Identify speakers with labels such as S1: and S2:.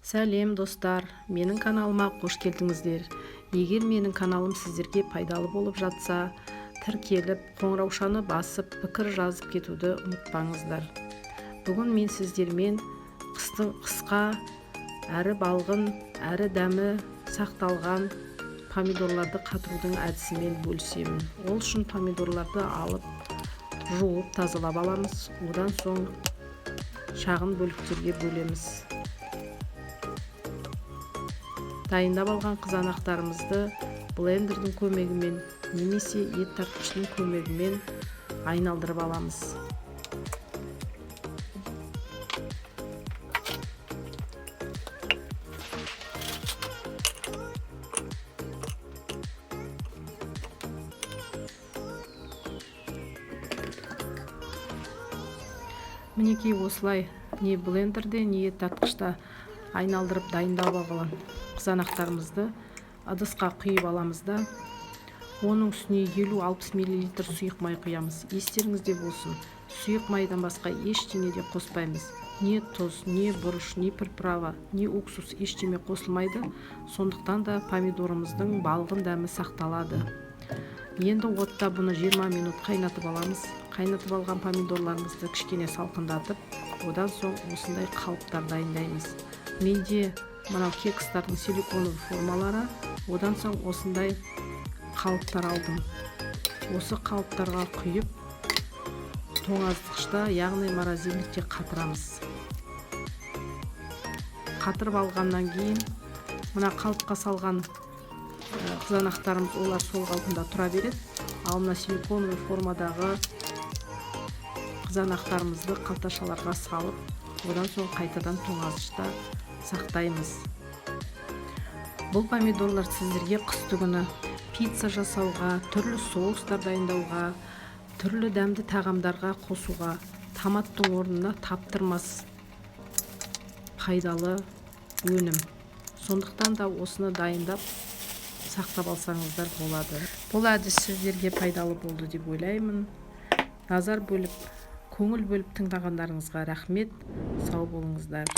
S1: Сәлем, достар! Менің каналыма қош келдіңіздер. Егер менің каналым сіздерге пайдалы болып жатса, тіркеліп, қоңыраушаны басып, пікір жазып кетуді ұмытпаңыздар. Бүгін мен сіздермен қыстың қысқа әрі балғын, әрі дәмі сақталған помидорларды қатырудың әдісімен бөлісемін. Ол үшін помидорларды алып, жуып, тазалап аламыз. Одан соң шағын бөліктерге бөлеміз. Дайындап алған қызанақтарымызды блендердің көмегімен немесе ет тартқыштың көмегімен айналдырып аламыз. Мінекей, осылай не блендерде, не ет тартқышта айналдырып дайындап алған қызанақтарымызды ыдысқа құйып аламыз да, оның үстіне 50-60 миллилитр сұйық май құямыз. Естеріңізде болсын, сұйық майдан басқа ештеңе де қоспаймыз. Не тұз, не бұрыш, не приправа, не уксус, ештеме қосылмайды. Сондықтан да помидорымыздың балғын дәмі сақталады. Енді отта бұны 20 минут қайнатып аламыз. Қайнатып алған помидорларымызды кішкене салқындатып, одан соң осындай қалыптар дайындаймыз. Менде мынау кекстардың силиконовый формалары, одан соң осындай қалыптар алдым. Осы қалыптарға құйып, тоңазытқышта, яғни морозильникте қатырамыз. Қатырып алғаннан кейін мына қалыпқа салған қызанақтарымыз, олар сол қалпында тұра береді. Ал мына силиконовый формадағы қызанақтарымызды қалташаларға салып, одан соң қайтадан тоңазытқышта сақтаймыз. Бұл помидорлар сіздерге қысты күні пицца жасауға, түрлі соустар дайындауға, түрлі дәмді тағамдарға қосуға, томаттың орнына таптырмас пайдалы өнім. Сондықтан да осыны дайындап сақтап алсаңыздар болады. Бұл әдіс сіздерге пайдалы болды деп ойлаймын. Назар бөліп, көңіл бөліп тыңдағандарыңызға рахмет. Сау болыңыздар.